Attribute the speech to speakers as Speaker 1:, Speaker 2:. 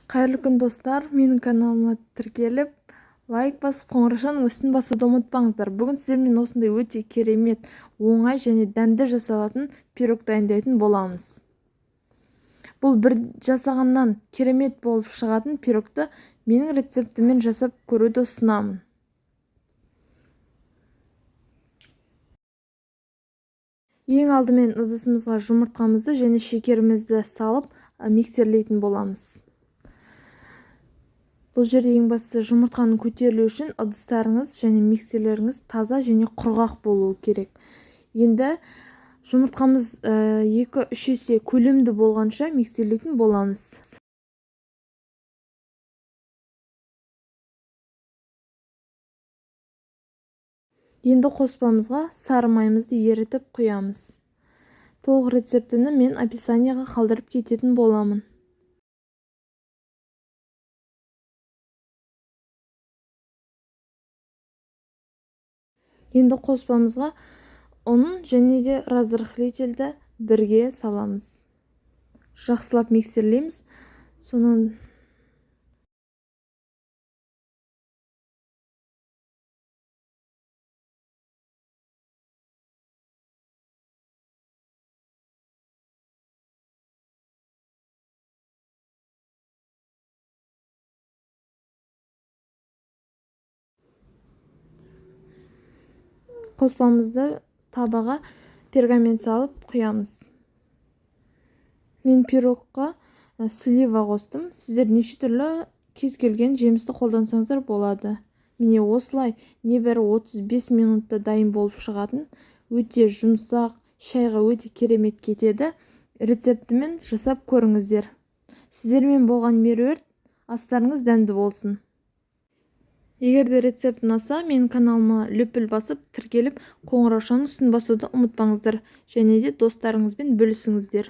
Speaker 1: Қайырлы күн, достар! Менің каналыма тіркеліп, лайк басып, қоңыраушаның үстін басуды ұмытпаңыздар. Бүгін сіздермен осындай өте керемет, оңай және дәмді жасалатын пирог дайындайтын боламыз. Бұл бір жасағаннан керемет болып шығатын пирогты менің рецептіммен жасап көруді ұсынамын. Ең алдымен ыдысымызға жұмыртқамызды және шекерімізді салып миксерлейтін боламыз. Бұл жерде ең бастысы жұмыртқаның көтерілуі үшін ыдыстарыңыз және миксерлеріңіз таза және құрғақ болуы керек. Енді жұмыртқамыз 2-3 есе көлемді болғанша миксерлейтін боламыз. Енді қоспамызға сары майымызды ерітіп құямыз. Толық рецептіні мен описанияға қалдырып кететін боламын. Енді қоспамызға ұн және де разрыхлительді бірге саламыз. Жақсылап миксерлейміз. Сонан қоспамызды табаға пергамент салып құямыз. Мен пирогқа слива қостым. Сіздер неше түрлі кез келген жемісті қолдансаңыздар болады. Міне осылай небәрі 35 минутта дайын болып шығатын, өте жұмсақ, шайға өте керемет кетеді. Рецептімен жасап көріңіздер. Сіздермен болған Меруерт, астарыңыз дәмді болсын. Егер де рецепт ұнаса, менің каналыма лүпіл басып, тіркеліп, қоңыраушаның үстін басуды ұмытпаңыздар және де достарыңызбен бөлісіңіздер.